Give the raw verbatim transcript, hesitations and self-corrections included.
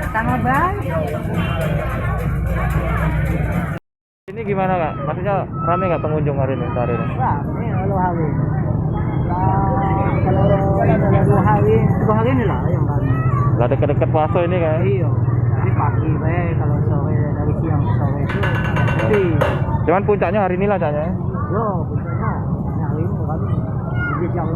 Sama, Bang. Ini gimana, Kak? Maksudnya rame nggak pengunjung hari ini, sehari ini? Wah, ini kalau hari. Lah, kalau dua hari, tiga hari ini lah yang rame. Lah, deket-deket puasa ini, Kak? Iya. Jadi pagi bae, kalau sore, dari siang ke sore itu sepi. Cuman puncaknya hari ini lah, Kak, ya? Yo, puncaknya hari ini kali. Jadi jam